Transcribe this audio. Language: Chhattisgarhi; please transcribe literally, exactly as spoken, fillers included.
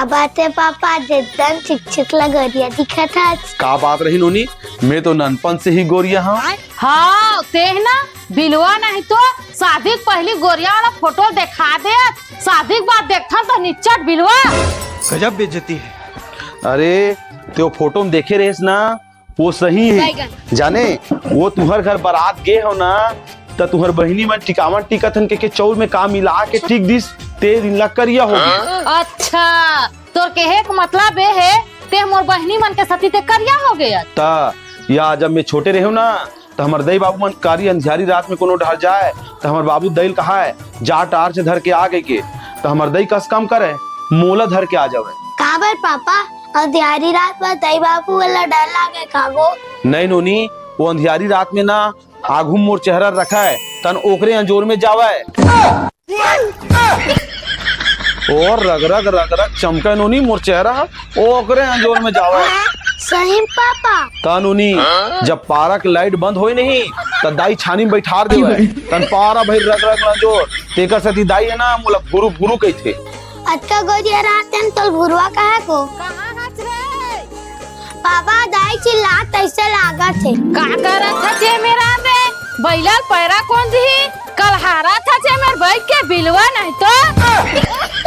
बात हे पापा, आज एकदम चिकचिक ला गोरिया दिखत हस। का बात रही नोनी, मैं तो ननपन से ही गोरिया हंव। हाँ, तेह ना बिलवा नहीं तो शादी के पहली गोरिया वाला फोटो देखा दे, शादी के बाद देखथन तो निच्चट बिलवा। गजब बेइज्जती है। अरे, ते वो फोटो में देखे रहेस ना, वो सही है। जाने, वो तुहर घर बारात गे हो ना, त तुहर बहिनी मन टिकावन टिकत हन के, के चौर में का मिला के टिक दिस, ते दिन ला करिया हो गे। अच्छा, तोर कहे के मतलब ए हे, ते मोर बहिनी मन के सती ते करिया हो गे। त या जब मैं छोटे रहेंव ना, त हमर दई बाबू मन कारी अंधियारी रात में कोनो डहर जाय, त हमर बाबू दई ल कहाय, "जा टार्च धर के आ गे के।" त हमर दई कस काम करे, मोला धर के आ जावय। काबर पापा, अंधियारी रात में दई बाबू वाला डर लागे का गो? नहीं नोनी, वो अंधियारी रात में ना आघू मोर चेहरा रखय, तन ओकरे अंजोर में जावय। और रग रग रग रग चमके नोनी मोर चेहरा ह, ओकरे अंजोर में जावय। सही में पापा? त नोनी, जब पारा के लाइट बंद होय नहीं, त दाई छानी में बैठार देवय, तन पारा भइर रग रग अंजोर, तेकर सेती दाई हे ना मोला भुरु भुरु कहिथे। अतका गोरिया रात में तोल भुरवा कहे को? कहाँ हस रे? पापा, दाई चिल्लात तइसे लागत हे। का करत हस ए मेर रे? बइला ल पैरा कोन दिही? कलहारत हस ए मेर बइठ के बिलवा नहीं तो।